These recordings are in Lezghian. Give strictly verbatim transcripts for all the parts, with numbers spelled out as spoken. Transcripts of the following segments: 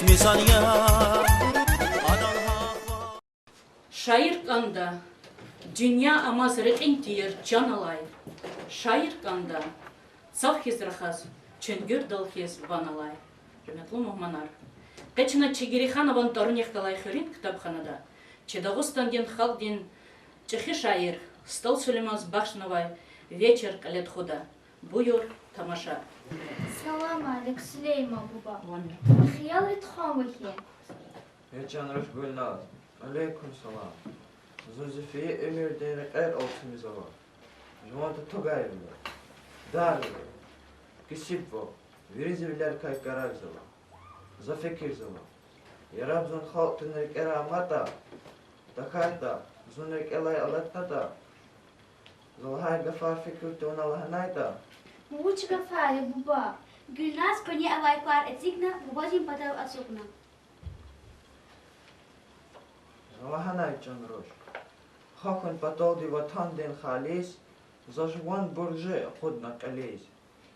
Мисал я, адан гьахъ Шаир кӀанда, дуьнья амаз рекьин тийир чан алай. Шаир кӀанда, цав хьиз рахаз, чуьнгуьрдал хьиз ван алай. Гьуьрметлу мугьманар, къе чна чи Герейханован тӀварунихъ галай хуьруьн ктабханада чи Дагъустандин халкьдин чӀехи шаир СтӀал Сулейманаз бахшнавай Вечер кьиле тухуда. Буюр, тамаша. Салам алейк, Сулейман буба. Ва алейкум. Хиялри тухванва хьи? Я чан руш Гуьлназ, алейкум салам. Зун зи фейи уьмуьрдин рекьер алцумизава. Жуван татугайрилай, даррилай кесибвал вири зи вилерикай карарзава. За фикирзава, яраб зун халкьдин рекьерай аматӀа, тахьайтӀа, зун рекьелай алатнатӀа, за лагьай гафар фикир тавуна лагьанайтӀа. Вуч гафар я, буба? Гуьлназ къуьне авай квар эцигна бубадин патав ацукьна. За лагьанай, чан руш, гьахьун паталди ватандин халис за жуван буржи акъудна кьилиз.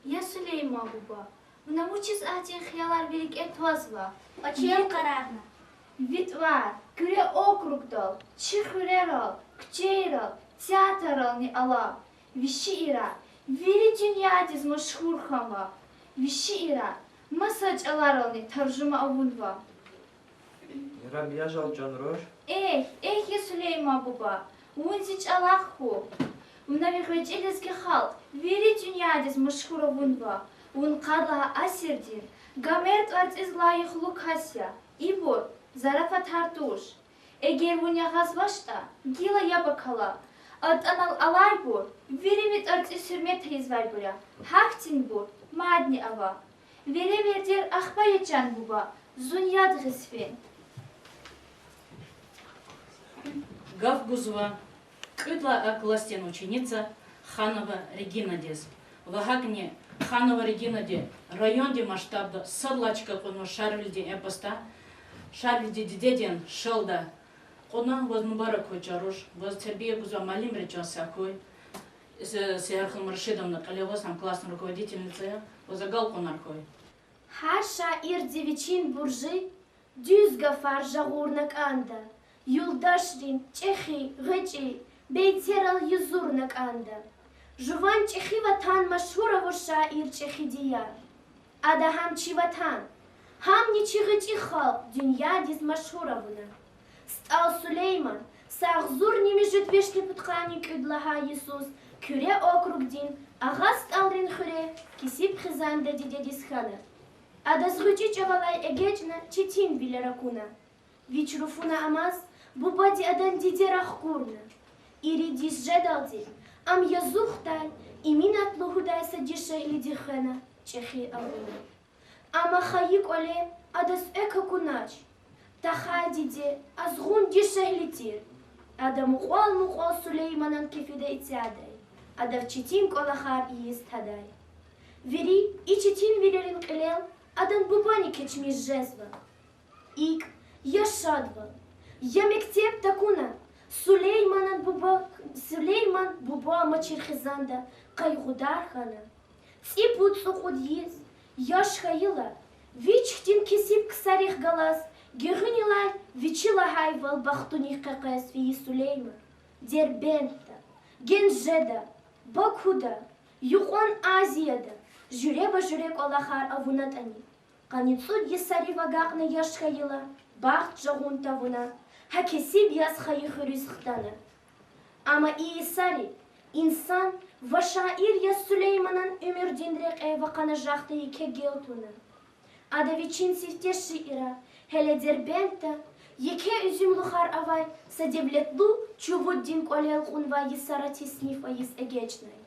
Я Сулейман буба, вуна вучиз ахьтин хиялар ви рикӀе твазва? Кьвачел къарагъна. Ви тӀвар Куьре округдал, чи хуьрерал, куьчейрал, театррални ала. Ви шиирар вири дуьньядиз машгьур хьанва. Ви шиирар маса чӀаларални таржума авунва. Яраб я жал, чан руш. Эхь, эхь, я Сулейман буба, вун зи чӀалахъ хьухь. Вуна ви гъвечӀи лезги халкь вири дуьньядиз машгьур авунва. Вун къад лагьай асирдин Гомер тӀварцӀиз лайихлу кас я. Ибур зарафатар туш. Эгер вун ягъазвачтӀа, гила яб акала. АтӀанал алайбур вири ви тӀварцӀиз гьуьрмет ийизвайбур я. Гьахьтинбур мадни ава. Веревирдер ахпа, я чан буба, зун яд гъиз фин. Гаф гузва кьуьд лагьай А классдин ученица Ханова Регинадиз. Ва гьакӀни Ханова Регинади райондин масштабда сад лагьай чка кьунва Шарвилидин эпосда, Шарвилидин дидедин шалда. Кьуна, ваз мубарак хьуй, чан руш, ваз тербия гузвай муаллимри чан сагъ хьуй. Се-, Сегьарханум Рашидовна Кьилеваз, ам классный руководительница я, ваз агалкьунар хьуй. Гьар шаирди вичин буржи дуьз гафар жагъурна кӀанда, юлдашрин чӀехи, гъвечӀи бейтерал юзурна кӀанда. Жуван чӀехи ватан машгьур авур шаир чӀехиди я. Ада гьам чи ватан, гьамни чи гъвечӀи халкь дуьньядиз машгьур авуна. СтӀал Сулейман са агъзурни муьжуьд вишни пудкъанни кӀуьд лагьай йисуз Куьре округдин Агъа СтӀалрин хуьре кесиб хизанда дидедиз хьана. Адаз гъвечӀи чӀавалай эгечӀна четинвилер акуна. Вич руфуна амаз бубади адан диде рахкурна. Ирид йис жедалди ам язухдай, Иминат лугьудай са дишегьлиди хвена, чӀехи авуна. Амма хайи кӀвале адаз экв акунач. Тахай диде азгъун дишегьли тир. Ада мукьвал-мукьвал Сулейманан кефида эцядай, адав четин кӀвалахар ийиз тадай. Вири и четинвилерин кьилел адан бубани кечмиш жезва. ИкӀ, я шадвал, я мектеб такуна, Сулейманан буба, Сулейман буба амачир хизанда къайгъудар хьана. ЦӀипуд-цӀукьуд йис яш хьайила, вич хьтин кесиб ксарихъ галаз гуьгъуьнилай вичи лагьайвал бахтунихъ къекъвез фейи Сулейман Дербентда, Генжеда, Бакуда, Юкьван Азияда жуьреба-жуьре кӀвалахар авунатӀани, къанни цӀуд йисарив агакьна яш хьайила, бахт жагъун тавуна, гьа кесиб яз хайи хуьруьз хтана. Амма и йисари инсан ва шаир яз Сулейманан уьмуьрдин рекье ва къанажагъда еке гел туна. Ада вичин сифте шиирар, гьеле Дербентда еке уьзуьмлухар авай са девлетлу чувуддин кӀвалел кьунвай йисара тесниф ийиз эгечӀнай.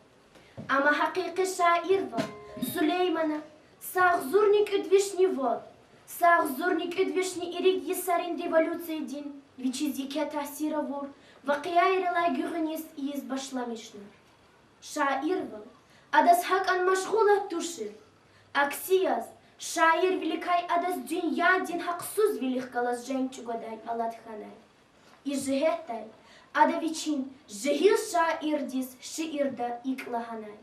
Амма гьакъикъи шаирвал Сулеймана са агъзурни кӀуьд вишни вад, са агъзурни кӀуьд вишни ирид йисарин революциядин вичиз еке таъсир авур вакъиайрилай гуьгъуьниз ийиз башламишна. Шаирвал адаз гьакӀан машгъулат тушир. Акси яз, шаирвиликай адаз дуьньядин гьахъсузвилихъ галаз женг чӀугвадай алат хьанай. И жигьетдай ада вичин жегьил шаирдиз шиирда икӀ лагьанай: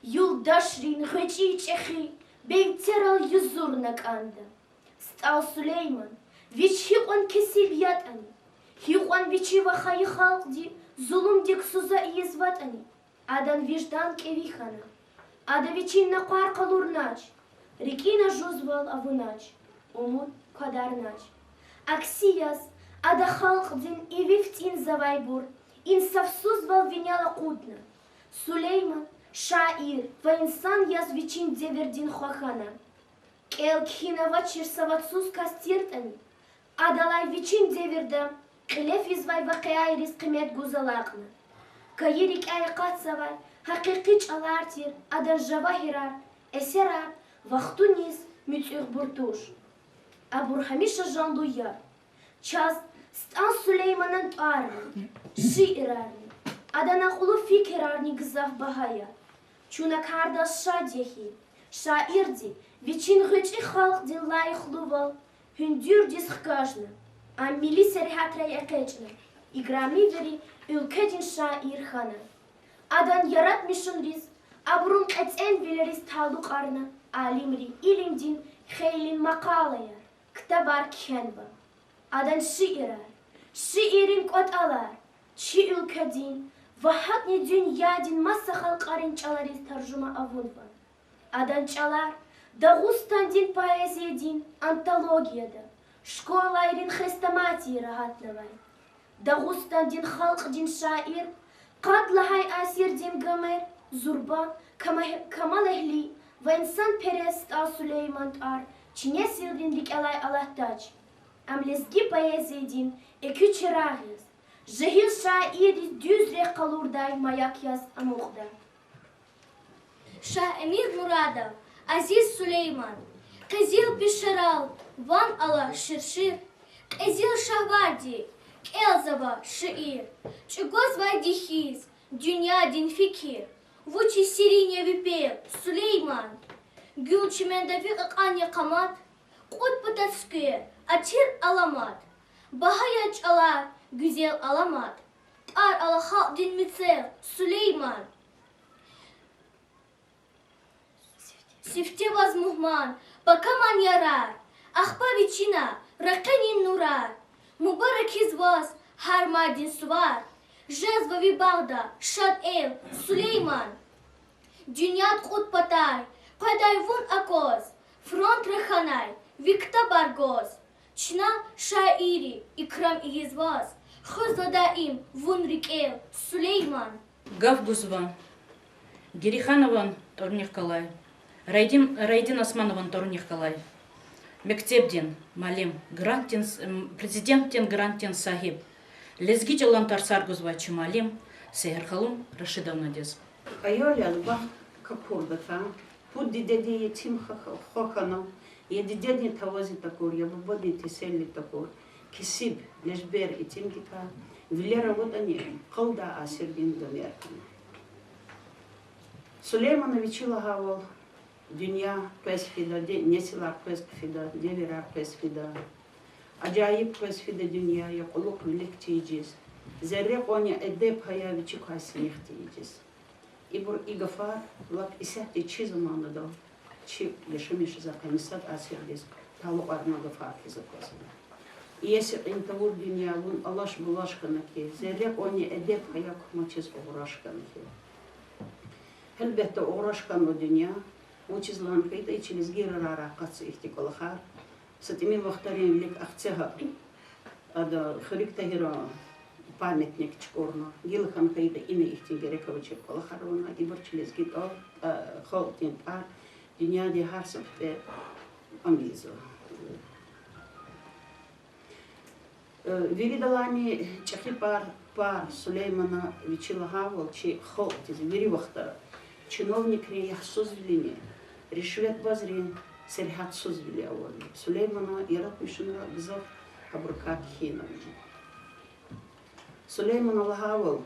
Юлдашрин гъвечӀи чӀехи бейтерал юзурна кӀанда. СтӀал Сулейман, вич гьикьван кесиб ятӀани, гьикьван вичи ва хайи халкьди зулумдик суза ийизватӀани, адан виждан кӀеви хьана. Ада вичин накъвар къалурнач, рикӀина жузвал авунач, умуд квадарнач. Акси яз, ада халкьдин иви фитӀинзавайбур инсафсузвал винел акъудна. Сулейман шаир ва инсан яз вичин девирдин хва хьана. КӀел-кхьин авачир са вацсуз кас тиртӀани, адалай вичин девирда кьиле физвай вакъиайриз къимет гуз алакьна. Кайи рикӀяй акъатзавай гьакъикъи чӀалар тир адан жавагьирар, эсерар вахтуниз муьтӀуьгъбур туш. Абур гьамиша жанлу я. Чаз СтӀал Сулейманан тӀварни, шиирарни, адан акьуллу фикирарни гзаф багьа я. Чун а кардал шад я хьи, шаирди вичин гъвечӀи халкьдин лайихлувал гьуьндуьрдиз хкажна, ам милли сергьятрай экъечӀна, играми вири уьлкведин шаир хьана. Адан яратмишунриз абурун кьетӀенвилериз талукьарна алимри илимдин хейлин макъалаяр, ктабар кхьенва. Адан шиирар, шииррин кӀватӀалар чи уьлкведин ва гьакӀни дуьньядин маса халкьарин чӀалариз таржума авунва. Адан чӀалар Дагъустандин поэзиядин антологияда, школайрин хрестоматийра гьатнавай. Дагъустандин халкьдин шаир, къад лагьай асирдин гамер, зурба, кама-, камалэгьли ва инсанперес СтӀал Сулейман тӀвар чи несилрин рикӀелай алатдач. Ам лезги поэзиядин экуь чирагъ яз, жегьил шаирриз дуьз рехъ къалурдай маяк яз амукьда. Шагь-Эмир Мурадов, Азиз Сулейман, къизил пешерал ван ала ширшир, кьезил шагьварди кӀелзава шиир, чӀугвазвайди хьиз дуьньядин фикир, вучиз серин я ви пел, Сулейман? Гуьл-чименда ви кьакьан я къамат, кьуд пата цуьквер, атир аламат, багьа я чӀалар, гуьзел аламат, тӀвар ала халкьдин мецел, Сулейман. Сифте ваз мугьман, пакаман ярар, ахпа ви чина ракъинин нурар, мубаракиз ваз гьар майдин сувар, жезва ви багъда шад эл, Сулейман. Дуьньяд кьуд патай къведай вун акваз, фронтра хьанай ви ктабар гваз, чна, шаирри, икрам ийиз ваз, хуьзва даим вун рикӀел, Сулейман. Гаф гузва Герейханован тӀварунихъ галай, Райдин, Райдин Османован тӀварунихъ галай, мектебдин муаллим, грантдин с-, м, президентдин грантдин сагьиб, лезги чӀалан тарсар гузвай чи муаллим Сегьерханум Рашидовнадиз. Аялдин бахт какурдакай, пуд дидедин етим ха-, хва хьана, я дидедин тавази такур, я бубадин теселли такур, кесиб, лежбер итимдикай, вилер аватӀани, къалдай асирдин гамер хьана. Сулеймана вичи лагьайвал, дуьнья къвез фида, де-, несилар къвез фида, девирар къвез фида. Ажайиб къвез фида дуьнья, я кьулухъ вилик тийижиз, зерре кьванни эдеб гьая вичи квай синихъ тийижиз. Ибур, и гафар лап исятда чи заманада, чи яшамиш жезвай къанни сад асирдиз талукьарнавай гафар хьиз аквазва. Иеси кьин тавур дуьнья, вун алаш-булаш хьана хьи, зерре кьванни эдеб гьая кумачиз угъраш хьана хьи. Гьелбетда, угъраш хьанва дуьнья, вучиз лагьана хьайитӀа, и чи лезги рарай акъатзава ихьтин кӀвалахар. Са тӀимил вахтарин вилик Ахцегьа, ада Хуьруьг Тагьиран памятник чукӀурна, гила хьана хьайитӀа, ина ихьтин герек авачир кӀвалахар авуна, ибур чи лезги тӀвар, а, халкьдин тӀвар дуьньядин гьар са пипӀе ам ийизва. Э, виридалайни чӀехи тӀвар, тӀвар Сулеймана вичи лагьайвал чи халкьдиз вири вахтара чиновникрин ягьсузвилини, ришветбазрин сергьятсузвили ава. Сулеймана яратмишунра гзаф гьабурукай кхьинва. Сулеймана лагьайвал,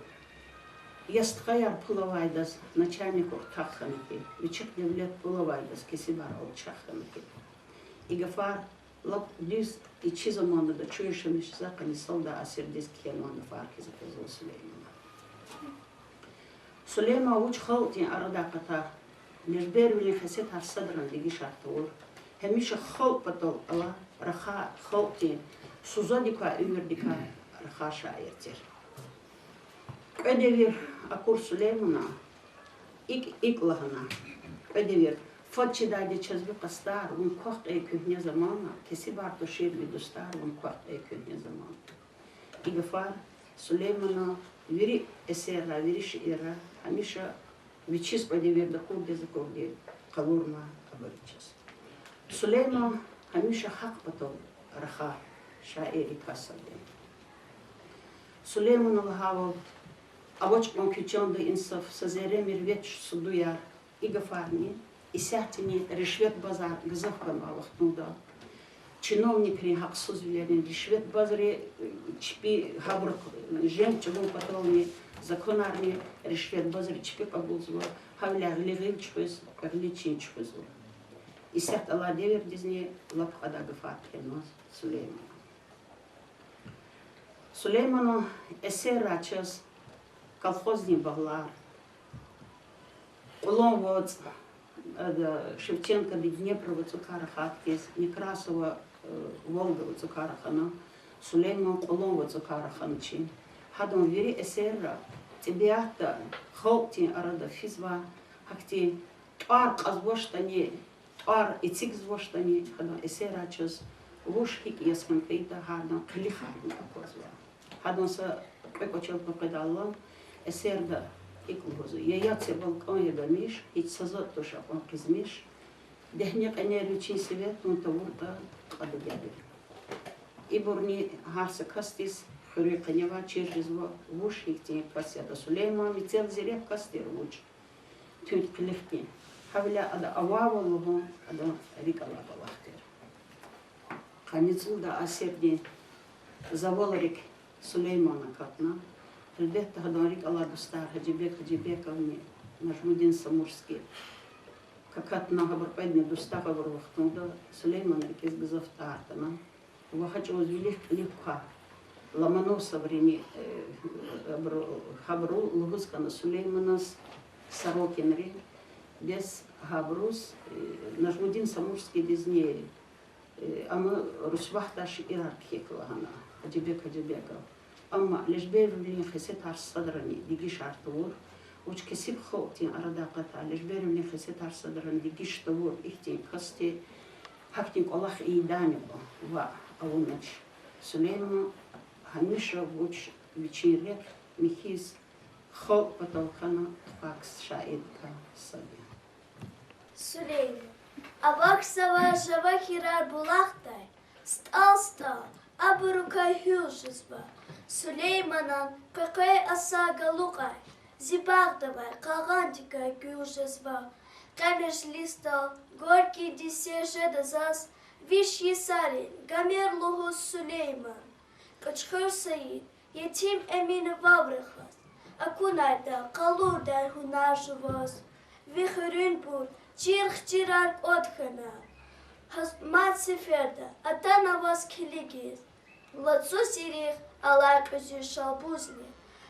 я стхаяр пул авайдаз начальник уртах хьана хьи, вичихъ девлет пул авайдаз кесибар алчах хьана хьи. И гафар лап дуьз и чи заманада, чун яшамиш жезвай къанни салдай асирдиз кхьенвай гафар хьиз аквазва Сулеймана. Сулейман вуч халкьдин арадай акъатай, лежбервилин хесетар садрани дегишар тавур, гьамиша халкь патал алай рахай халкьдин сузадикай, уьмуьрдикай рахай шаир тир. Кьве девир акур Сулеймана, икӀ, икӀ лагьана: кьве девир, фад чидайди чаз ви къастар, вун квахь кьей куьгьне замана, кесибар тушир ви дустар, вун квахь кьей куьгьне замана. И гафар Сулеймана вири эсерра, вири шиирра гьамиша вичиз кьве девирда акурди, акурди къалурна абур чаз. Сулейман гьамиша гьахъ патал рахай шаиррикай сад я. Сулеймана лагьайвал: авач кьван куь чанда инсаф, са зерре мирвеч судуяр. И гафарни, исятдани ришветбазар гзаф хьанвай вахтунда, чиновникрин гьахъсузвилерин, ришветбазри, чпи гьабурухъ женг чӀугун патални законарни ришветбазри чпи кьабулзава, гьавиляй гъили гъил чуьхуьз, кьве гъили чин чуьхуьзва. Исятда алай девирдизни лап кьадай гафар кхьенва Сулеймана. Сулейманан эсеррай чаз Колхоздин багълар, Кьулан вацӀ, ада, Шевченкоди Днепр вацӀукай рахайтӀа хьиз, Некрасова, э, Волга вацӀукай рахана, Сулейман Кьулан вацӀукай рахана чи. Гьадан вири эсерра тӀебиатда, халкьдин арада физвай гьахьтин тӀвар кьазвачтӀани, тӀвар эцигзавачтӀани, гьадан эсеррай чаз вуж гьикӀ яз хьун хьайитӀа, гьардан къилихарни аквазва. Гьадан са кьве кӀвачел къекъведайла, эсерда гьикӀ лугьузва: я яд це балкӀан, я гамиш, гьич са затӀ туш акьван къизмиш, дегьне кьенер вичин сиве тун тавуртӀа кьада гелир. Ибурни гьар са касдиз хуьруьн къеневай чир жезва, вуж гьихьтин кас я ада Сулейман, мецел зирек кас тир вуж, туьнт къилихди. Гьавиляй ада авайвал лугьун адан рикӀ алай кӀвалах тир. Къанни цӀуд асирдин завалрик Сулейман акатна. Гьелбетда, гьадан рикӀ алай дустар Гьажибек Гьажибековни, Нажмудин Самурский акатна, гьабур кьведни дустагъ авур вахтунда Сулейманан рикӀиз гзаф тӀар атана. Ва гьа чӀавуз вилик-кьилик квай Ломоносоврини, э, гьабуру, гьабуру лугьуз хьана Сулейманаз Сорокинри, бес гьабуруз, э, Нажмудин Самурскийдизни, э, ам рушвагьдай шиирар кхьихь лагьана Гьажибек Гьажибеков. Амма лежбервилин хесетар садрани дегишар тавур, вуч кесиб халкьдин арадай акъатай лежбервилин хесетар садрани дегиш тавур ихьтин касди гьахьтин кӀвалах ийидайни кьван ваъ авунач. Сулейман гьамиша вуч вичин рехъ михьиз халкь патал хьана тухвай шаиррикай сад я. Сулейман. Авахьзава жавагьирар булахдай, стӀал-стӀал абурукай гьуьл жезва. Сулейманан къекъвей аса галукьай, зи багъдавай къагъандикай гуьл жезва. Къе межлисдал Горькийди сер жеда заз, виш йисарин Гомер лугьуз Сулейман. Кьуьчхуьр Саид, Етим Эминавал рахаз акунайда къалурдай гьунар жуваз. Ви хуьруьнбур чирх чирар кӀватӀ хьана, гьаз мад сеферда атана ваз килигиз. Лацу сирих алай кьуьзуь Шалбузни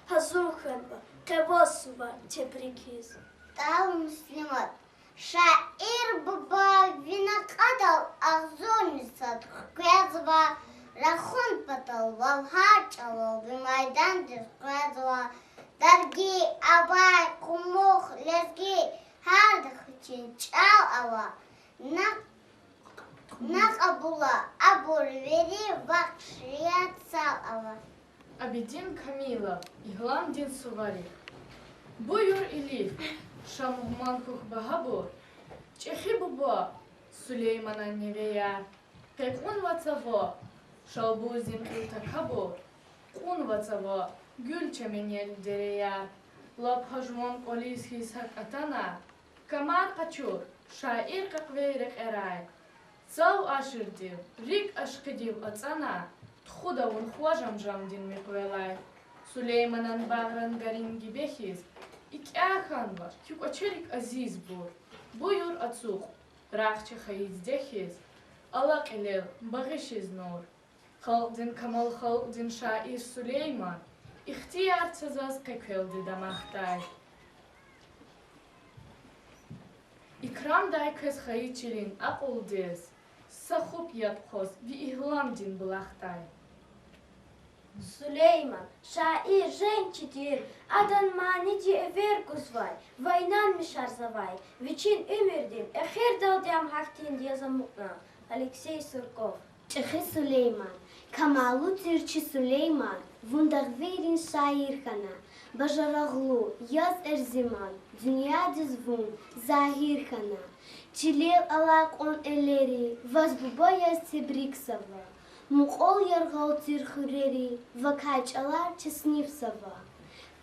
гьазур хьанва къе ваз сувар тебрикиз. ТӀал Муслимат. Шаир буба, ви накьвадал агъзурни сад хквезва, рахун патал вал гьар чӀалал ви майдандиз къвезва. Дарги, абай, къумух, лезги, гьардахъ вичин чӀал ава. На, накьабула абур вири вахт шият сал ава. Абидин Камилов. Игьламдин сувари. Буюр илиф, ша мугьман хьухь багьабур, чӀехи буба, Сулейманан невеяр. Къекъунва цава Шалбуздин кьил такабур, кьунва цава гуьл, чеменел, дереяр. Лап гьа жуван кӀвализ хьиз гьакӀ атана, камар къачур шаир къекъвей рекьерай. Цав аширдив рикӀ ашкъидив ацӀана, тухуда вун хва жам-жамдин мекъвелай. Сулейманан багъран гарин гибе хьиз, икӀя хьанва куь кӀвачерик азизбур. Буюр ацукь, рагъ чи хайи диде хьиз, ала кьилел багъишиз нур. Халкьдин камал, халкьдин шаир Сулейман, ихтияр це заз къе квелди дамахдай. Икрамдай квез хайи чилин акьулдиз, Са хупӀ яд хъваз ви илгьамдин булахдай. Сулейман, шаир, женгчи тир, адан маниди эвер гузвай, вайнамишарзавай, вичин уьмуьрдин эхирдалди ам гьахьтинди яз амукьна. Алексей Сурков. ЧӀехи Сулейман. Камаллу тир чи Сулейман, вун дагъвийрин шаир хьана, бажарагълу, яз эрзиман, дуьньядиз вун загьир хьана. Чилел алай кьван элери ваз буба яз тебрикзава. Мукьвал яргъал тир хуьрери вакай чӀалар теснифзава.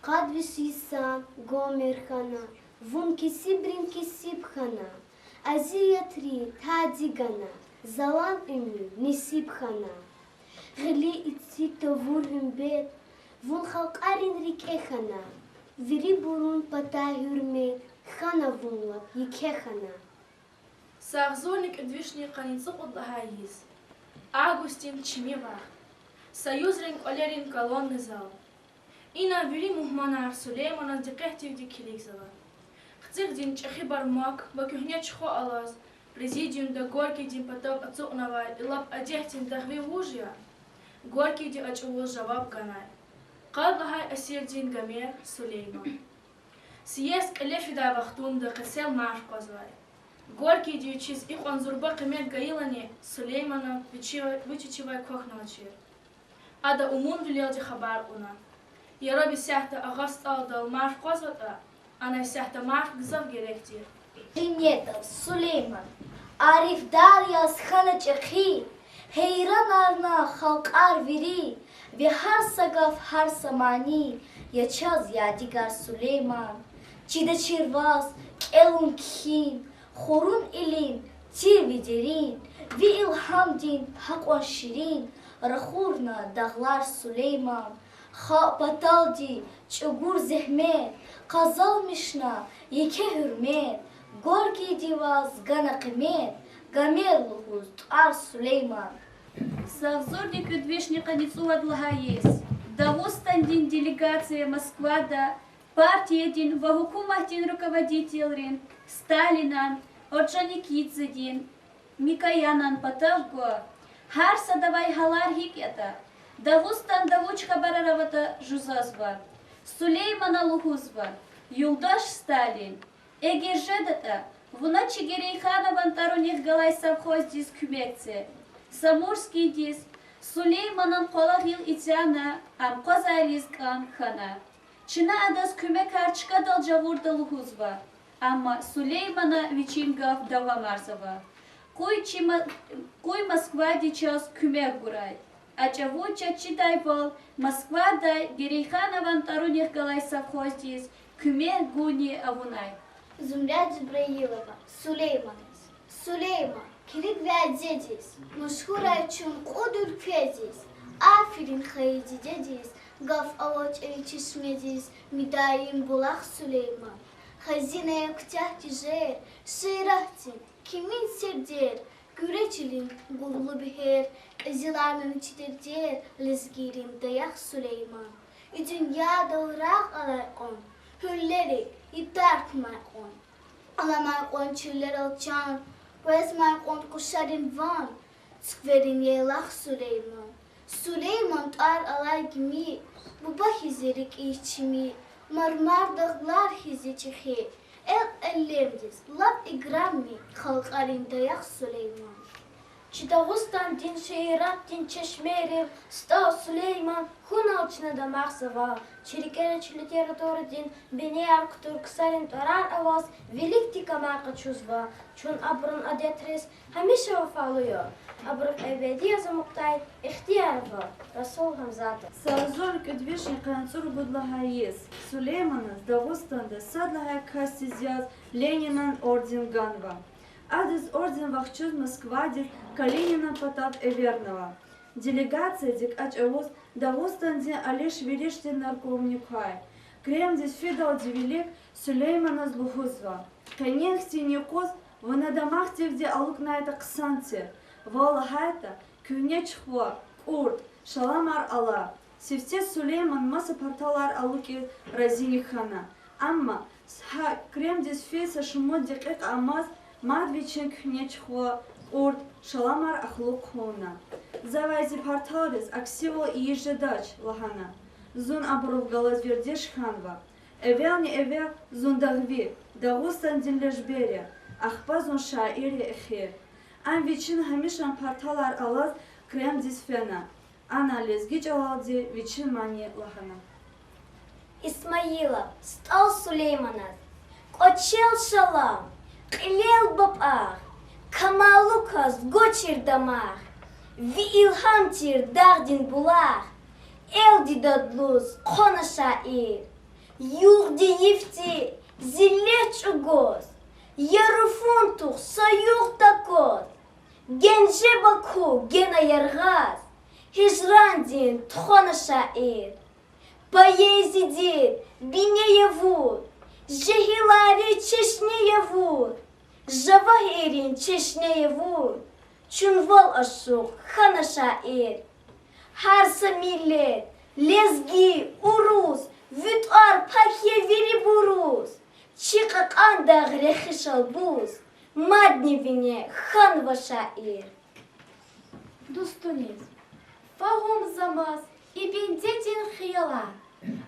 Къад виш йисан Гомер хьана, вун кесибрин кесиб хьана, азиятри тади гана, залан уьмуьр несиб хьана. Гъили ици тавур гьуьмбет вун халкьарин рикӀе хьана, вирибурун патай гьуьрмет хьана вун лап еке хьана. Агъзурни кӀуьд вишни къанни цӀукьуд лагьай йис. Августдин чими вах. Союзрин кӀвалерин колонный зал. Ина вири мугьманар Сулейманаз дикъетдивди килигзава. ХцӀигъдин чӀехи бармак ва куьгьне чухва алаз, президиумда Горькийдин патав ацукьнавай и лап адетдин дагъви вуж я? Горькийди а чӀавуз жаваб ганай: къад лагьай асирдин Гомер Сулейман. Съезд кьиле фидай вахтунда къецел марф къвазвай. Горькийди вичиз икьван зурба къимет гайилани, Сулеймана вичи-, вич вичивай квахьнавачир. Ада умунвилелди хабар кьуна: яраб исятда агъа стӀалдал марф къвазватӀа, ана исятда марф гзаф герек тир. Къиметдал Сулейман арифдар яз хьана чӀехи, гьейранарна халкьар вири, ви гьар са гаф, гьар са мани я чаз ядигар, Сулейман. Чидачир ваз кӀелун кхьин, хурун илим тир ви дерин, ви илгьамдин гьакьван ширин рахурна дагълар, Сулейман. Халкь паталди чӀугур зегьмет къазанмишна, еке гьуьрмет, Горькийди ваз гана къимет, Гомер лугьуз тӀвар, Сулейман. Агъзурни кӀуьд вишни къанни цӀувад лагьай йис Дагъустандин делегация Москвада партиядин ва гьукуматдин руководителрин, Сталинан, Орджоникидзедин, Микоянан патав гва. Гьар садавай гьалар гьикӀ ятӀа, Дагъустанда вуч хабарар аватӀа жузазва. Сулеймана лугьузва: юлдаш Сталин, эгер жедатӀа, вуна чи Герейханован тӀварунихъ галай совхоздиз куьмек це. Самурскийдиз Сулейманан къвалав гъил ицяна, ам къвазайриз кӀан хьана. Чна адаз куьмекар чкадал жагъурда лугьузва, амма Сулеймана вичин гаф давамарзава. Къуй чи ма-, къуй Москвади чаз куьмек гурай. А чӀавуз чаз чидайвал, Москвадай Герейханован тӀварунихъ галай совхоздиз куьмек гуни авунай. Зумрад Зубраилова. Сулейманаз. Сулейман, килиг ви адедиз, машгьурай чун кьуд уьлкведиз, аферин хайи дидедиз, гаф авач чӀехи чешмедиз, мидаим булах, Сулейман. Хазина я куьтягь тежер шииратдин, кимин сердер, Гуьре чилин гурлу бегьер, кьезиларнани чи дердер, лезгийрин даях, Сулейман. И дуьньядал рагъ алай кьван гьуьллерик йитар кумай кьван, аламай кьван чилерал чан, къвезмай кьван къушарин ван, цуькверин яйлах, Сулейман. Сулейман тӀвар алай гими, буба хьиз я рикӀиз чими, мармар дагълар хьиз я чӀехи, эл-элемдиз лап играми, халкьарин даях, Сулейман. Чи Дагъустандин шииратдин чешмейрив СтӀал Сулейман хьунал чна дамахзава. Чи рикӀера чи литературадин бинеяр кутур ксарин тӀварар аваз виликди камар къачузва. Чун абурун адетриз гьамиша вафалу я. Абурув эбеди яз амукьдай ихтияр ава. Расул Гьамзатов. Агъзурни кӀуьд вишни къанни цӀуругуд лагьай йис Сулейманаз Дагъустанда сад лагьай касдиз яз Ленинан орден ганва. Адаз орден вахчуз Москвадиз Калининан патав эвернава. Делегациядик а чӀавуз Дагъустандин алиш-вилишдин наркомни квай. Кремлдиз фидалди вилик Сулейманаз лугьузва: къенин хьтин юкъуз вуна дамахдивди алукӀнайтӀа хъсан тир, вал лагьайтӀа, куьгьне чухва, кӀурт, шаламар ала. Сифте Сулейман маса парталар алукӀиз разини хьана. Амма гьа Кремлдиз физ са шумуд декьикьа амаз мад вичин куьгьне чухва, Кьурд шаламар ахлу хъувуна. Завай зи парталриз аксивал ийиз жедач, лагьана. Зун абурув галаз вердиш хьанва. Эвелни-эвел зун дагъви, Дагъустандин лежбер я, ахпа зун шаир я эхир. Ам вичин гьамишан парталар алаз Кремдиз фена. Ана лезги чӀалалди вичин мани лагьана. Исмаилов СтӀал Сулейманаз. Кьвачел шалам, кьилел бапӀагъ, камаллу кас гвачир дамах, ви илгьам тир дагъдин булах, элди дадлуз хъвана шаир. Югъди йифди зи лез чӀугваз, я руфун тух са югъ такваз, генже Баку гена яргъаз, гьижрандин тухвана шаир. Поэзиядин бине я вун, жегьиларин чешне я вун, жавагьиррин чешне я вун, чун вал ашукь хьана шаир. Гьар са миллет, лезги, урус, ви тӀвар пак я вирибуруз, чи кьакьан дагъ рехи шалбуз, мадни вине хьанва шаир. Дустуниз. Фагьум за мас и бендедин хиялар,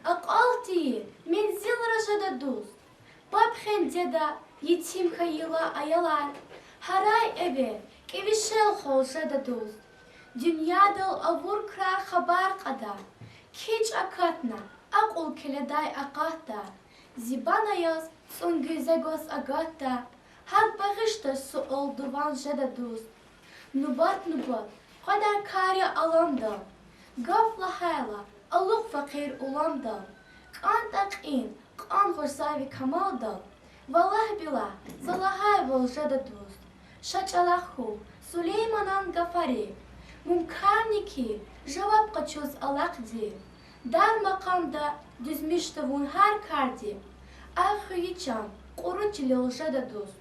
акьалтӀайи мензилра жеда дуст. Паб хендеда етим хьайила аялар, гьарай эвер кӀевишел хвал жеда дуст. Дуьньядал авур крар хабар кьада, кичӀ акатна, акьул келедай акъатда, зи бана яз цӀун гуьзегваз агатда, гьакӀ багъишда суал-дуван жеда дуст. Нубат-нубат къведай кар я аламдал, гаф лагьайла алукь факъир уламдал, кӀантӀа кьин кьан гъваш за ви камалдал, валлагь-биллагь, за лагьайвал жеда дуст. Ша чӀалахъ хьухь Сулейманан гафари, мумкарни хьи жаваб къачуз алахъди. Дар макъамда дуьзмиш тавун гьар карди, ай хвейи чан кьуру чилел жеда дуст.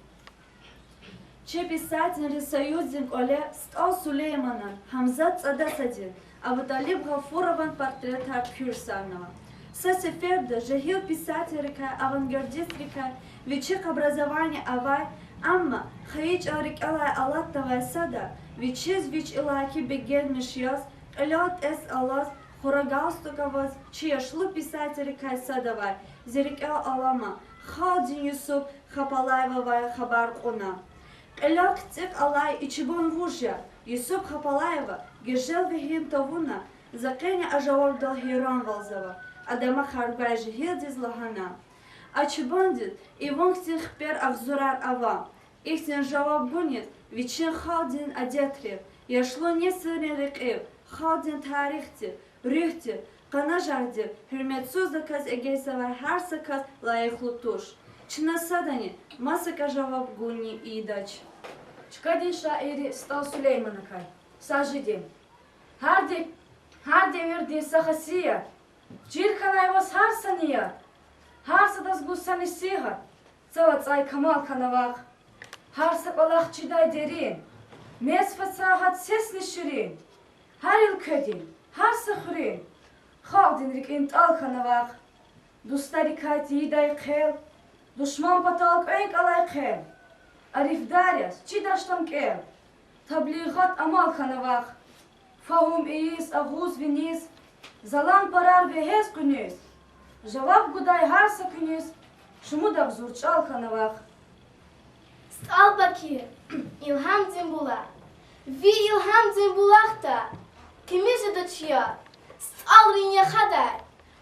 Чи писателрин союздин кӀвале СтӀал Сулейманан, Гьамзат ЦӀадасадин, Абуталиб Гъафурован портретар куьрсарнава. Са сеферда жегьил писателрикай, авангардистрикай вичихъ образование авай, амма хайи чӀал рикӀелай алатнавай сада, вичиз вич иллаки бегенмиш яз, кьилел тӀес алаз, хура галстук аваз, чи яшлу писателрикай садавай, зи рикӀел алама, халкьдин Юсуп Хапалаевавай хабар кьуна. Кьилел хцӀи алай и чубан вуж я? Юсуп Хапалаева гежел вегьин тавуна, за къене а жавабдал гьейранвалзава. Ада амай ахварай жегьилдиз лагьана: А чубандиз и вун хьтин хипер-агъзурар ава. Ихьтин жаваб гуниз вичин халкьдин адетрив, яшлу несилрин рекьив, халкьдин тарихдив, руьгьдив, къанажагъдив гьуьрметсуздаказ эгечӀзавай гьар са кас лайихлу туш. Чна садани масакӀа жаваб гунни ийидач. Чкадин шаирри СтӀал Сулейманакай. Сажидин. Гьар де-, гьар девирдин са хасият чир хьанай ваз гьар са ният, гьар садаз гуз са несигьат, цал ацӀай камал хьана вахъ. Гьар са кӀвалах чидай дерин, мез фад са гьад сесни ширин, гьар уьлкведин, гьар са хуьруьн халкьдин рикӀин тӀал хьана вахъ. Дустарикай тийидай хъел, душман патал кӀвенкӀ алай хъел, арифдар яз чидач там кӀел, таблигъат амал хьана вахъ. Фагьум ийиз, агъуз виниз, залан парар вегьез къуьниз, жаваб гудай гьар са куьниз шумуд агъзур чӀал хьана вахъ. СтӀал Бакир. Илгьамдин булах. Ви илгьамдин булахда тӀимил жедач яд, СтӀалрин яхадай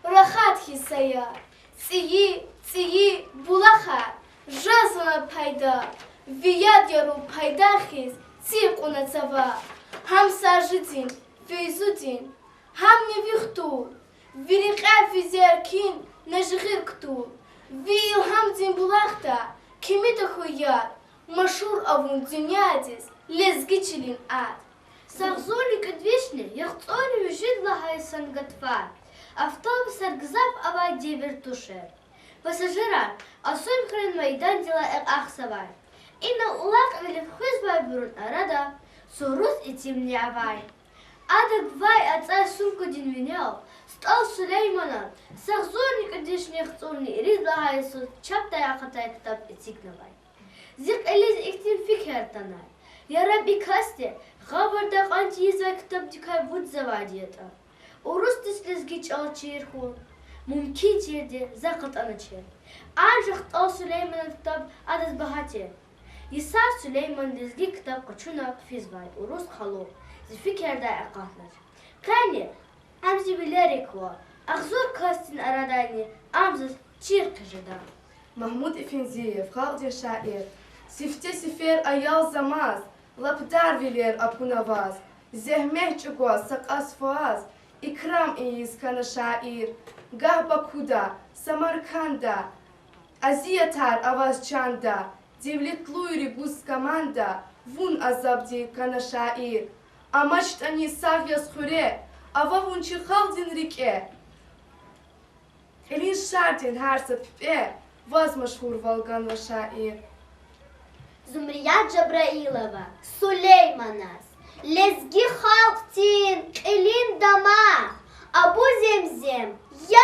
рахат хьиз сая. ЦӀийи, цӀийи булахар жезва на пайда, ви яд яру пайда хьиз цӀи кьуна цава. Гьам Сажидин, Фейзудин, гьамни ви хтул, ви рекьяй физер кин нежгъир кутул. Ви илгьамдин булахда тӀимил тахьуй яд, машгьур авун дуьньядиз лезги чилин ад. Агъзурни кӀуьд вишни яхцӀурни муьжуьд лагьай сан гатфар, автобусар гзаф авай девир тушир. Пассажирар Асунхуьруьн майдандилай экъяхзавай. Ина улакьвилив хуьзвайбурун арада са урус итимни авай. Ада гвай ацӀай сумкадин винел СтӀал Сулейманан агъзурни кӀуьд вишни яхцӀурни ирид лагьай йисуз чапдай акъатай ктаб эцигнавай. Зи кьилиз ихьтин фикир атанай: Яраб и касди гъавурда кьван тийизвай ктабдикай вучзавайди ятӀа, урусдиз лезги чӀал чир хьун мумкин тирди за кьатӀаначир. Анжах ТӀал Сулейманан ктаб адаз багьа тир. Йисар Сулейман лезги ктаб къачуна хъфизвай урус къалу зи фикирдай акъатнач. Къени ам зи вилерик ква, агъзур касдин арадайни ам заз чир хъижеда. Магьмуд Эфендиев, халкьдин шаир. Сифте сифер аялзамаз, лап дар вилер акуна ваз, зегьмет чӀугваз са кьас фаз, икрам ийиз хьана шаир. Гагь Бакуда, Самарканда азиятар аваз чанда, девлетлуйри гуз команда, вун азабдик хьана шаир. АмачтӀани сагъ яз хуьре, ава вун чи халкьдин рикӀе. Кьилин шардин гьар са пипӀе ваз машгьурвал ганва шаир. Зумрият Жабраилова. Сулейманаз. Лезги халкьдин кьилин дамах, Абу Земзем,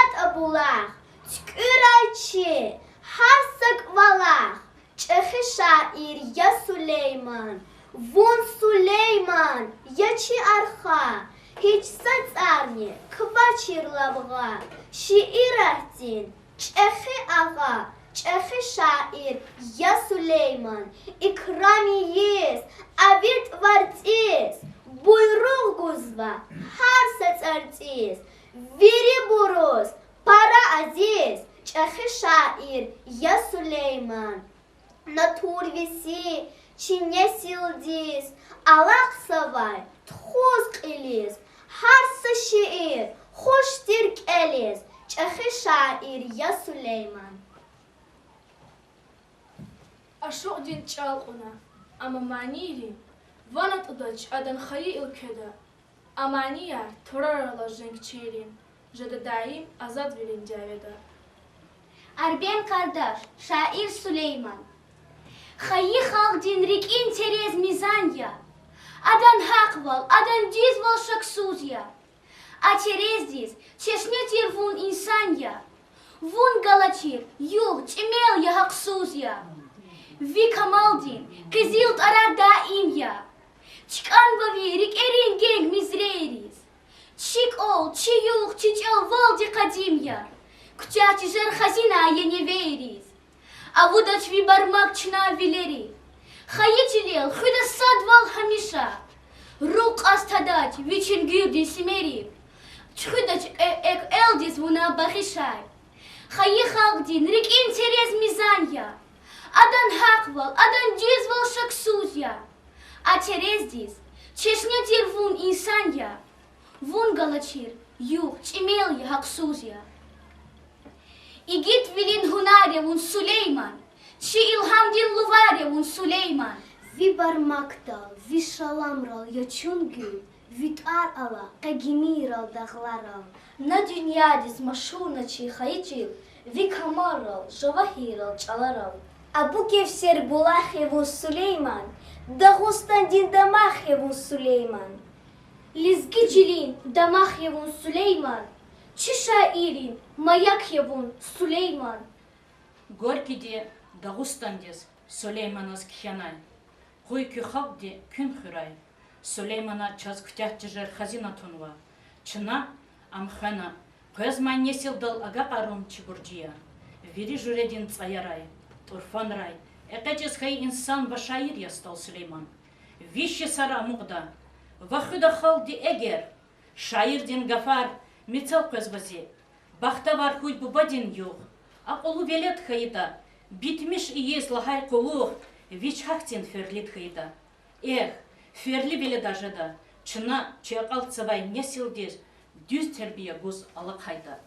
ятӀа булах, туькӀуьрай чи гьар са кӀвалах. ЧӀехи шаир я Сулейман, вун, Сулейман, я чи арха, гьич са цӀарни квачир лавгъа, шииратдин чӀехи агъа, чӀехи шаир я Сулейман, икрам ийиз, а ви тӀварцӀиз, буйругъ гузва гьар са цӀарцӀиз, вирибуруз пара азиз, чӀехи шаир я Сулейман. Натур веси чи несилдиз алахъзавай тухуз кьилиз, гьар са шиир хуш тир кӀелиз, чӀехи шаир я Сулейман. Ашукьдин чӀал кьуна, амма манийрин ван атӀудач адан хайи уьлкведа. А манияр турарал женгчийрин жеда даим азадвилин дяведа. Арбен Къардаш, шаир Сулейман. Хайи халкьдин рикӀин терез мизан я. Адан гьахъвал, адан дуьзвал шаксуз я. А терездиз чешне тир вун инсан я. Вун галачир югъ тӀимил я, гьахъсуз я. Ви камалдин къизил тӀварар даим я. ЧкӀанва ви рикӀерин генг мизрейриз. Чи кӀвал, чи югъ, чи чӀал валди къадим я. Куьтягь тежер хазина я невейриз. Авудач ви бармак чна вилерив. Хайи чилел хуьда садвал гьамиша. Руг кьаз тадач ви чуьнгуьрдин симерив. Чуьхуьдач э-, экв элдиз вуна багъишай. Хайи халкьдин рикӀин терез мизан я. Адан гьахъвал, адан дуьзвал шаксуз я. А терездиз чешне тир вун инсан я. Вун галачир югъ тӀимил я, гьахъсуз я. Игитвилин гьунар я вун, Сулейман, чи илгьамдин лувар я вун, Сулейман. Ви бармакдал, ви шаламрал я чун гуьл, ви тӀвар ала къе гимийрал, дагъларал. На дуьньядиз машгьурна чи хайи чил, ви камалрал, жавагьиррал, чӀаларал. Абу Кевсер булах я вун, Сулейман, Дагъустандин дамах я вун, Сулейман. Лезги чилин дамах я вун, Сулейман, чи шаиррин маяк я вун, Сулейман. Горькийди Дагъустандиз Сулейманаз кхьенай: къуй куь халкьди куьн хуьрай. Сулеймана чаз куьтягь тежер хазина тунва. Чна ам хвена, къвезмай несилдал агакьарун чи буржи я. Вири жуьредин цӀаярай, тӀурфанрай экъечӀиз хьайи инсан ва шаир я СтӀал Сулейман. Виш йисара амукьда ва хуьда халкьди эгер. Шаирдин гафар мецел къвезва зи: бахтавар хьуй бубадин югъ, акьуллу велед хьайитӀа, битмиш ийиз лагьай къуллугъ вич гьахьтин ферлид хьайитӀа. Эхь, ферли веледа жеда, чна чи акьалтзавай несилдиз дуьз тербия гуз алахъайтӀа.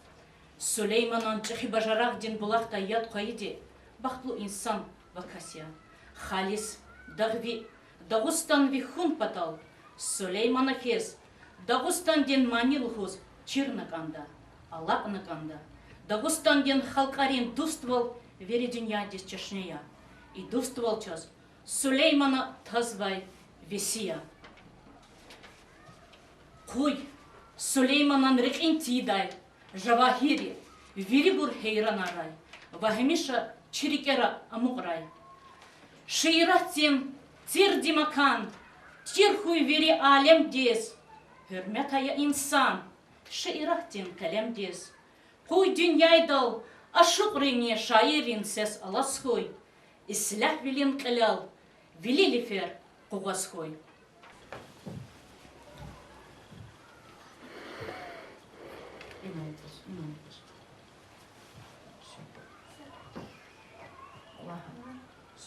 Сулейманан чӀехи бажарагъдин булахдай яд хъвайиди бахтлу инсан ва кас я. Халис, дагъви Дагъустан ви хьун патал Сулеймана хьиз Дагъустандин мани лугьуз чирна кӀанда, алакьна кӀанда. Дагъустандин халкьарин дуствал вири дуьньядиз чешне я. И дуствал чаз Сулеймана тазвай веси я. Къуй Сулейманан рекьин тийидай жавагьирри вирибур гьейранарай ва гьамиша чи рикӀера амукьрай. Шииратдин Тирди макан, чир хьуй вири алемдиз, гьуьрмет ая инсан шииратдин къелемдиз. Къуй дуьньядал ашукьрини шаиррин сес алаз хьуй, ислягьвилин кьилел вили лифер къугъваз хьуй.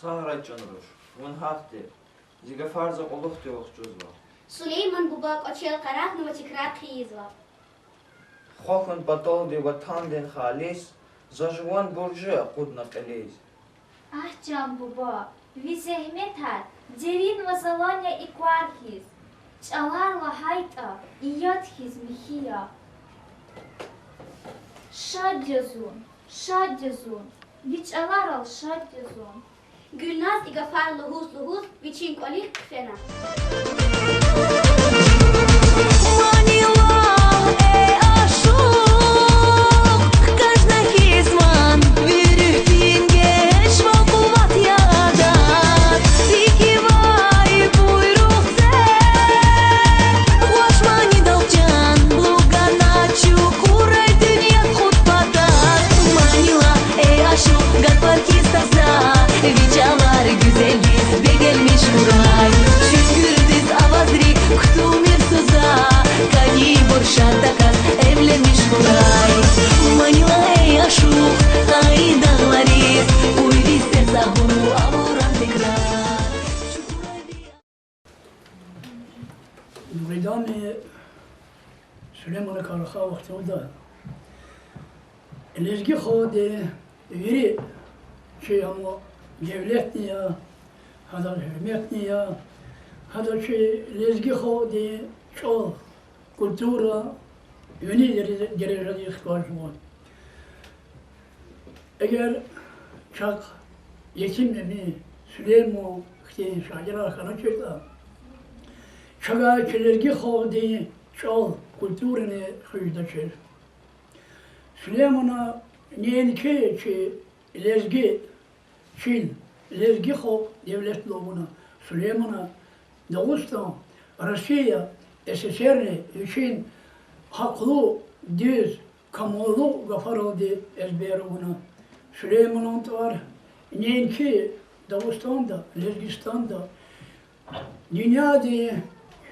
Сагърай, чан руш, вун гьахьди, зи гафар за кьулухъди вахчузва. Сулейман буба кӀвачел къарагънава, тикрар хъийизва. Хва хьун паталди ватандин халис, за жуван буржи акъудна кьилиз. Агь, чан буба, ви зегьметар дерин ва залан я икӀвар хьиз, чӀалар лагьайтӀа, яд хьиз михьи я. Шад я зун, шад я зун, ви чӀаларал шад я зун. Гуьлназ и гафар лугьуз-лугьуз вичин кӀвалихъ хъфена. Мани лагь, эй ашукь, хкажна хьиз ван, ви руьгьдин геж ва къуват я адаз. Зи кивай буйругъ це, ваш манидал чан лугьуз гана чукурай дуьнья хутбатаз. Мани лагь, эй ашукь, гатфар хьиз таза, ви чӀалар гуьзелдиз бегенмиш хьурай. Чуьнгуьрдиз авазри кутумир суза, кӀанибур шад таказ эвленмиш хьурай. Мани лагь, эй ашукь, кьаин дагълариз, къуй ви сес агъуру авуран тикрар. Дугъриданни Сулейманакай рахай вахтунда лезги халкьди вири чи ама девлетни я, гьадаз гьуьрметни я, гьадаз чи лезги халкьди чӀал, культура вини дережа-, дережадиз хкажзава. Эгер чахъ Етим Эмин, Сулейман хьтин шаирар хьаначиртӀа, чавай чи лезги халкьдин чӀал, культурани хуьздачир. Сулеймана неинки чи лезги чил, лезги халкь девлетлу авуна, Сулеймана Дагъустан, Россия, СССР-ни вичин гьахълу, дуьз, камаллу гафаралди эзбер авуна. Сулейманан тӀвар неинки Дагъустанда, Лезгистанда, дуьньядин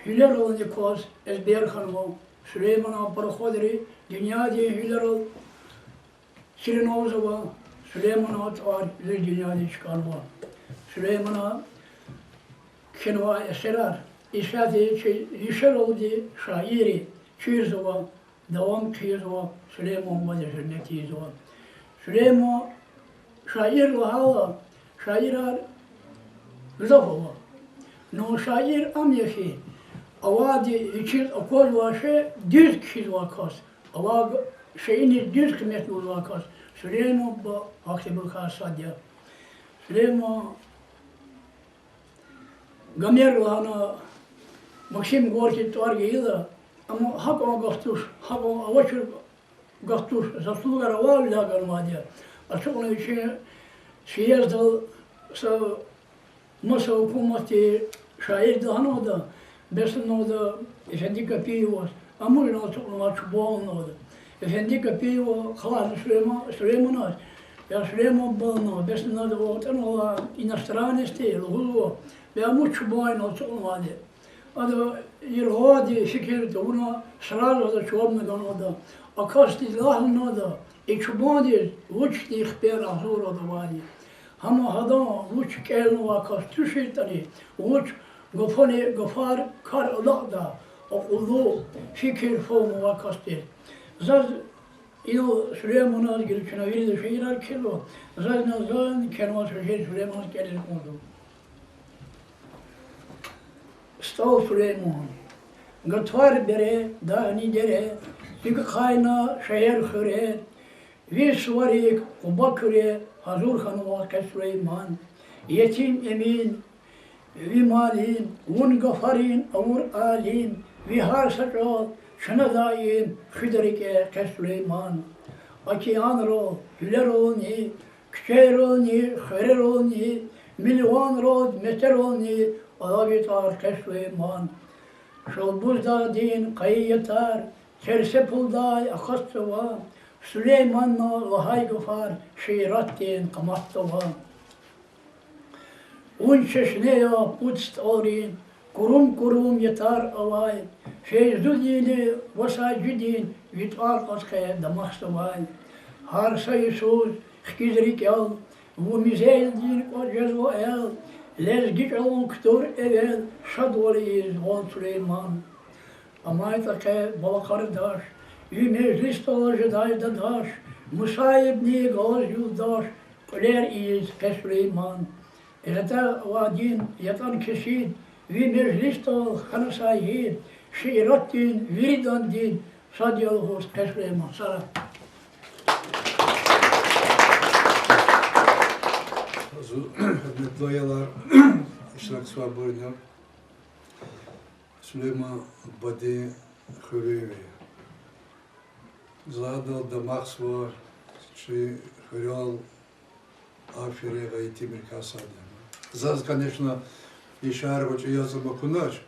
гьуьлерални кваз эзбер хьанва. Сулейманан параходри дуьньядин гьуьлерал чирнавзава, Сулейманан тӀвар вири дуьньядиз чкӀанва. Сулеймана кхьенвай эсерар исятда чи вишералди шаирри чирзава, давам хъийизва, Сулейман бубадиз гьуьрмет ийизва. Сулейман шаир лагьайла, шаирар гзаф ава. Ну шаир ам я хьи, авайди вичиз аквазвай шей дуьз кхьизвай кас, авай шейиниз дуьз къимет гузвай кас. Сулейман буба гьахьтинбурукай сад я. Сулейман Гомер лагьана, Максим Горькийди тӀвар гайила, амма гьакьван гаф туш, гьакьван авачир гаф туш, заслугаяр авайвиляй ганвайди я. Ацукьна вичин съездал са маса гьукуматдин шаирди лагьанвайди, бес лагьанвайди Эфенди Капиеваз, амукьна ацукьнавай чубан лагьанвайди. Эфенди Капиева халасна Сулейман, Сулейманаз, я Сулейман буба, бес лагьанвайди, ва атӀанвайла иностранецди лугьузва, бес амуч чубан я ацукьнавайди. Ада яргъалди фикир тавуна, сразу ада жаваб ганвайди. А касдиз лагьанвайди, и чубандиз вуч хипер агъзур авайди. Гьам гьадан вуч кӀелнавай кас туширтӀани, вуч гафани гафар кар алакьдай, акьуллу, фикир фагьум авай кас тир. Заз инал Сулейманаз гила чна вирида шиирар кхьизва, заз инал зани кхьенвай шиир Сулейманаз кӀелиз кӀанзава. СтӀал Сулейман. Гатфар бере, дагъни дере, цуьк ахъайна шегьер-хуьре, ви суварик Къуба куьре гьазур хьанва къе Сулейман. Етим Эмин, ви муаллим, вун гафарин авур алим, ви гьар са чӀал чна даим хуьда рикӀе къе Сулейман. Океанрал, гьуьлерални, куьчейрални, хуьрерални, Милуанрал метӀерални алава ви тӀвар, къе Сулейман. Шалбуз дагъдин къайи ятар терсепулдай акъатзава, Сулеймана лагьай гафар шииратдин къаматда ава. Вун чешне я пуд стӀалрин, курум-курум ятар авай, Фейзудинни ва Сажидин ви тӀвар кьаз къе дамахзавай. Гьар са йисуз хкиз рикӀел, вун мезелдин кӀватӀ жезва эл, лезги чӀалан кутур эвел, шадвал ийиз вал, Сулейман. АмайтӀа къе балахъардаш, ви межлисдал жедай дадаш, мусаибни галаз юлдаш, кьуьлер ийиз къе, Сулейман. ЯтӀа авайдин ятӀани кесиб, ви межлисдал хьана сагьиб, шииратдин виридан диб сад я лугьуз къе, Сулейман. Сара. Зу-, гьуьрметлу аялар, иштиракзавайбур я. Сулейман бадедин хуьруьнви. За гьадал дамахзава, чи хуьрел аферин гъайи итимрикай сад я. Заз, конечно, и шегьер гъвечӀи язма акунач,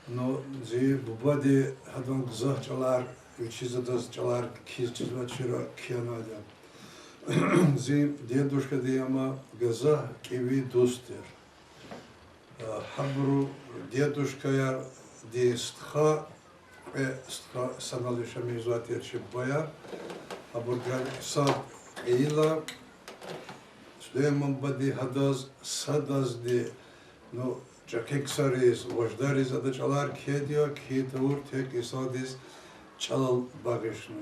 но зи бубади гьадан гзаф чӀалар, вичиз адаз чӀалар кхьиз чизвачир, кхьенвайди я. Зи дедушкадин ама гзаф кӀеви дуст тир. Гьабуру дедушкаярдин стха, кьве стха санал яшамиш жезвай тир чи бубаяр. Абур гьар сад кьейила, Сулейман бадеди гьадаз садазни, ну, чӀехи ксариз, важдариз ада чӀалар кхьейди я, кхьин тавур тек инсандиз чӀалал багъишна.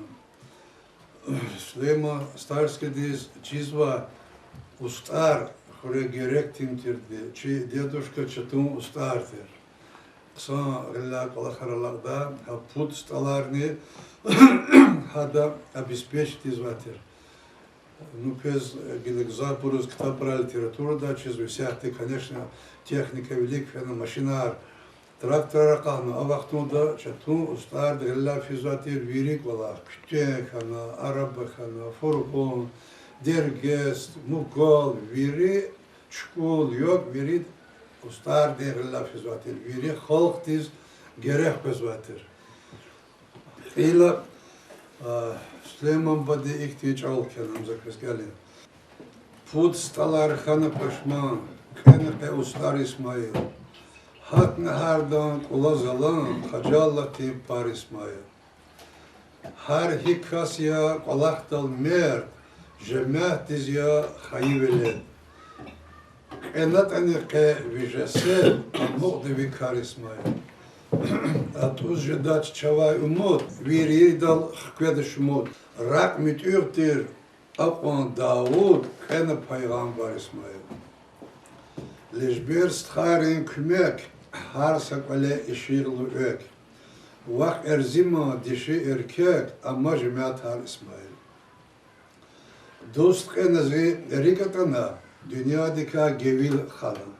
Сулейман Стальскийдиз чизва, устӀар хуьре герек тим тирди, чи дедушка чатун устӀар тир. Хъсан гъиле кӀвалахар алакьда, гьа пуд стӀаларни гьада обеспечить ийизвай тир. Ну, квез гила гзафбуруз ктабра, литературада чизва, исятда, конечно, техника вилик фена, машинар, тракторар акъатна, а вахтунда чатун устӀарди гъиле физвай тир вири кӀвалах: куьтягь хьана, араба хьана, фургъун, дергест, мукал, вири, чукӀул, як, вири устӀарди гъиле физвай тир, вири халкьдиз герек къвезвай тир. Кьейила, а, Сулейман бадеди ихьтин чӀал кхьена, за квез кӀелин. Пуд стӀалар хьана пашман, кьена къе устӀар, Исмаил. Гьатна гьардан кӀула залан, хажалатдин пар, Исмаил. Гьар гьи кас я кӀвалахдал мерд, жемятдиз я хайи велед. КьенатӀани къе ви жесед, амукьда ви кар, Исмаил. АтӀуз жедач чавай умуд, виридал хкведа шумуд. Ракь муьтӀуьгъ тир акьван Давуд, кьена пайгъамбар, Исмаил. Лежбер стхайрин куьмек, гьар са кӀвале ишигълу экв. Вахъ эрзиман диши эркек, амма жемятар, Исмаил. Дуст кьена зи рикӀ атӀана, дуьньядикай гевил хана.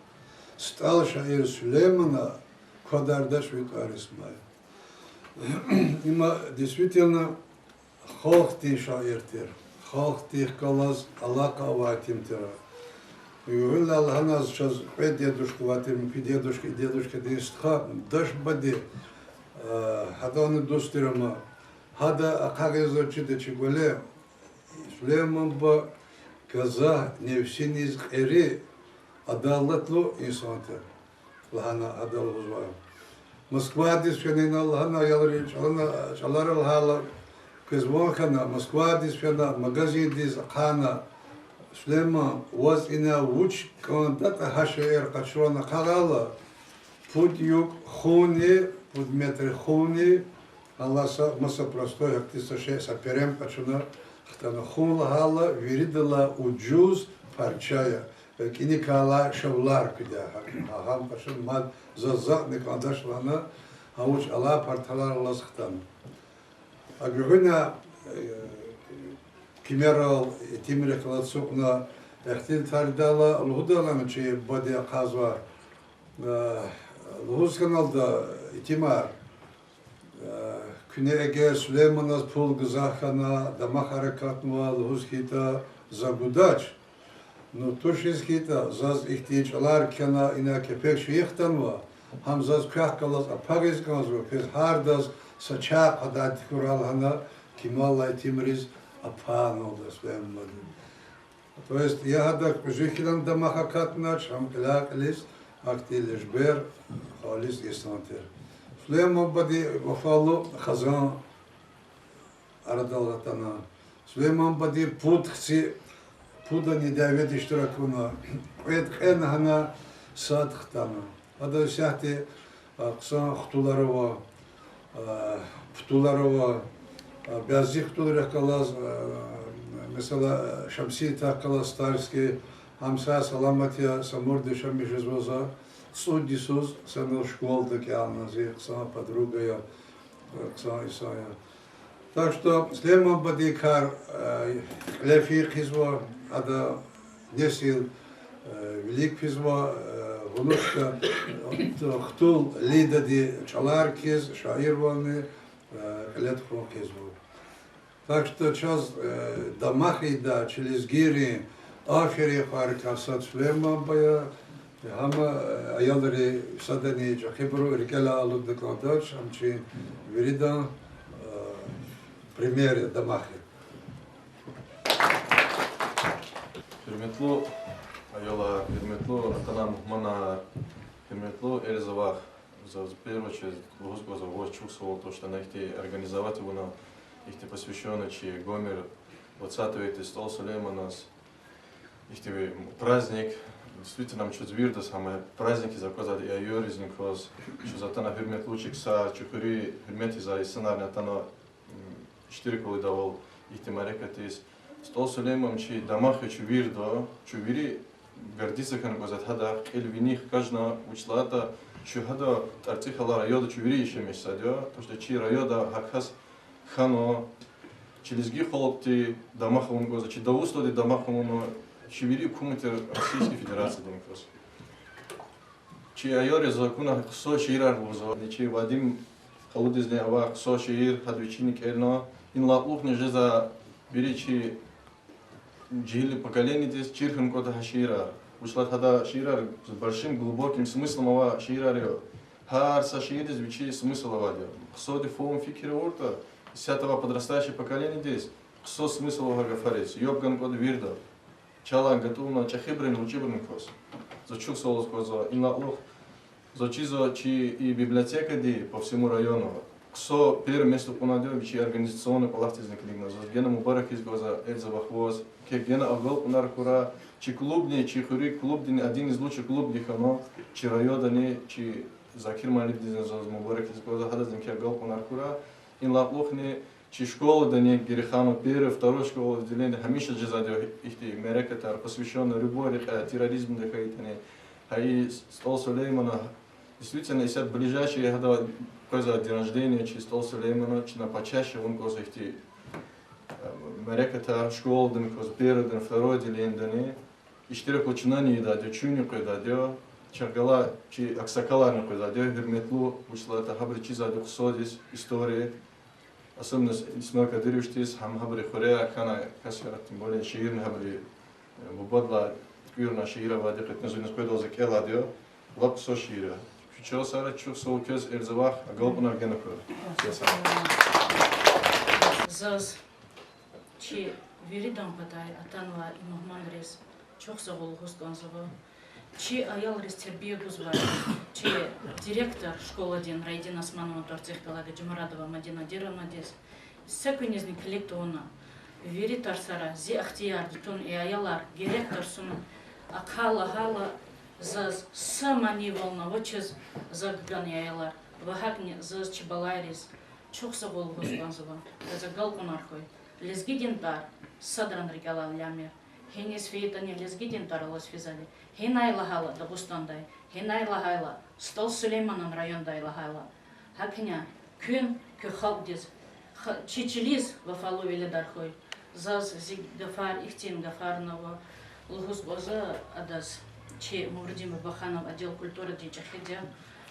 СтӀал шаир Сулеймана квадардач ви тӀвар, Исмаил. Има действительно халкьдин шаир тир, халкьдихъ галаз алакъа авай итим тир. Гуьгъуьнлай лагьана заз, чаз кьве дедушка авай тир, муькуь дедушка, и дедушкадин стха, Дашбади, а, гьадани дуст тир ама. Гьада ахъайизвачида чи кӀвале, Сулейман буба гзаф нефсиниз кьери, адалатлу инсан тир лагьана гьада лугьузва. Москвадиз фена, ина лагьана, аялри чӀалана, чӀалара лагьайла, квез ван хьана, Москвадиз фена, магазиндиз ахъайна: Сулейман, ваз ина вуч кӀандатӀа гьа шейэр къачурна, ахъайла, пуд юкӀ хунни, пуд метр хунни, гьала са маса простой гьахьтин са шей, са перем къачуна хтана. Хун лагьайла виридалай ужуз парча я, кӀаникай алай шавлар куьда гьа, гьам къачуна, мад заз затӀни кӀандач лагьана, гьа вуч алай парталар алаз хтана. А гуьгъуьна, э, кимерал, итимрихъ галаз ацукьна, ихтилатар ийидайла, лугьудайла ана чи бубади ахъайзавай, э, лугьуз хьаналда, итимар, э, куьне эгер Сулейманаз пул гзаф хьана, дамах гьерекатнава лугьуз хьайитӀа, за гудач. Ну, тушиз хьайитӀа, заз ихьтин чӀалар кхьена, ина кепек шейх хтанва, гьам заз квехъ галаз апагъиз кӀанзава, квез гьардаз са чахъ гьадайди хьурай лагьана, Кемалай Темуриз апа аналда Сулейман бадин. То есть, я гьада кьуьзуь хьилан дамах акатнач, гьам кьиляй-кьилиз, ахьтин лежбер, халис инсан тир. Сулейман бади вафалу хизан арадал атана. Сулейман бадин пуд хци, пудани дяведа иштирак авуна, кьвед кьена гьана сад хтана. Ада исятда, а, хъсан хтулар ава, а, путулар ава, а, бязи хтулрихъ галаз, а, месела, Шамсиевдихъ галаз Стальский, гьам сагъ-саламат я, Самур яшамиш жезва за, цӀуд йисуз санал школада кӀелна, зи хъсан подруга я, хъсан инсан я. Так что Сулейман бадин кар, э, кьиле фин хъийизва, ада несил, э, вилик физва, э, гъунушка, э, хтул Лидадин чӀалар кхьиз, шаирвални, э, кьиле тухун хъийизва. Так что чаз, э, дамах ийидай чи лезгийрин аферин хварикай сад Сулейман ба я, гьам, э, аялри садани чӀехибуру рикӀелай алудна кӀандач, гьам чи виридан, э, пример я, дамах я. Гьуьрметлу аялар, гьуьрметлу атана мугьманар, гьуьрметлу эрзавай, за в первую очередь лугьуз кӀанзава ваз чухсагъул, то что ана ихьтин организовать авуна, ихьтин посвящённый чи Гомер двадцатого века СтӀал Сулейманаз, ихьтин праздник, действительно, ам чаз виридаз гьам праздникиз аквазвайди я, аялризни кваз, чаз атана гьуьрметлу чи ксар, чи хуьруьз гьуьрмет ийизвай инсанарни атана, м, иштираквал ийидайвал ихьтин мярекатдиз. СтӀал Сулейман чи дамах я, чун вирида, чун вири гордиться хьана кӀанзавайди гьадахъ, кьил виних хкажна, вучиз лагьайтӀа чун гьада тӀварцӀихъ алай районда чун вири яшамиш жезвайди я, то что чи районда гьа кас хьанва, чи лезги халкьдин дамах авуна кӀанзава, чи Дагъустандин дамах авуна, чи вири гьукуматар Российской Федерациядин кваз. Чи аялриз за акуна хъсан шиирар лугьузва. Чи Вадим халудизни авай хъсан шиир, гьада вичини кӀелна. Инлай кьулухъни жеза вири чи жегьил поколениедиз чир хьун кӀанда гьа шиирар. Вучиз лагьайтӀа гьада шиирар с большим глубоким смыслом авай шиирар я. Гьар са шиирдиз вичин смысл авайди я. Хъсанди фагьум-фикир авуртӀа, исятда авай подрастающее поколениедиз хъсан смысл ава гьа гафариз. Яб гана кӀанда вирида. Чалай гатӀунна чӀехибурун, лучӀибурун кваз. За чухсагъул лугьуз кӀанзава, инлай кьулухъ заз чизва чи и библиотекади по всему району хъсан первое место кьунвайди я, вичин организационный кӀвалахдизни килигна. Заз гена мубарак ийиз кӀанзава, эрзавай ваз, квек гена агалкьунар хьурай, чи клубни, чи хуьруьн клубдин, один из лучших клубдин хьана, чи райондани, чи Закир муаллимдизни заз мубарак ийиз кӀанзава, гьадазни квек агалкьунар хьурай. Инлай кьулухъни чи школадани герек хьана, первый, второй школа отделение, гьамиша жезвайди я ихьтин мярекатар, посвящённый любой рекьяй, терроризмдин хьайитӀани. Гьа и СтӀал Сулеймана, действительно, исятда ближайший гьада къвезвай день рождения чи СтӀал Сулеймана, чна почаще авун кӀанзава ихьтин, э, мярекатар школадани кваз, первыйдани, второй отделениедани. Иштираквал чнани ийидайди я, чунни къведайди я, чахъ галай чи аксакаларни къведайди я, гьуьрметлу, вучиз лагьайтӀа гьабуру чизвайди я хъсандиз история, особенно Исмаил Кадыровичдиз, гьам гьабурун хуьряй хьанвай кас я, тем более шиирни гьабуру, э, бубадилай туькӀуьрна шиир авайди, къе кьве зуниз къведалди кӀелайди я, лап хъсан шиир я. Куьн чан сара, чухсагъул квез, эрзавай, агалкьунар гена хьурай. Заз чи виридан патай атанвай и мугьманриз чухсагъул лугьуз кӀанзава. Чи аялриз тербия гузвай чи директор школадин Раидин Османован тӀварцӀихъ галай Гаджимурадова Мадина Надировнадиз, са куьнизни килиг тавуна, вири тарсара зи ихтиярди тун и аялар герек тарсуна, ахъа лагьайла, заз са манийвални авачиз за гана и аялар. Ва гьакӀни заз чи балайриз чухсагъул лугьуз кӀанзава, заз агалкьунар хьуй. Лезгидин тӀвар садрани рикӀелай лямир. Гьиниз фейитӀани лезгидин тӀвар алаз физвайди, гьинай лагьайла Дагъустандай, гьинай лагьайла СтӀал Сулейманан райондай лагьайла. ГьакӀни куьн куь халкьдиз, ха-, чи чилиз вафалу веледар хьуй. Заз зи гафар, ихьтин гафарни ава, лугьуз кӀанзава адаз, чи Маврудин Бабаханов, отдел культурадин чӀехиди я.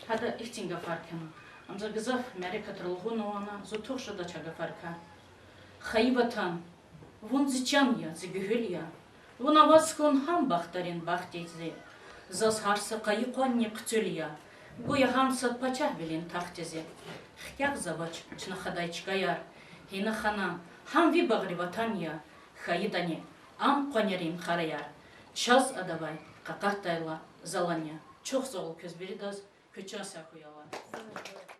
Гьада ихьтин гафар кхьена. Ам за гзаф мярекатра лугьунва лагьана, зун тух жедач а гафарикай. Хайи Ватан, вун зи чан я, зи гуьгьуьл я. Вун аваз хьун гьам бахтарин бахтиз зи, заз гьар са къайи къванни хъуьцуьл я, гуя гьам сад пачагьвилин тахтиз зи. Хкягъзавач чна хадай чкаяр, гьина хана гьам ви багъри ватан я, хьайитӀани ам къванерин хараяр, чаз адавай къакъатдайла залан я. Чухсагъул квез виридаз, куь чан сагъ хьуй, Аллагь.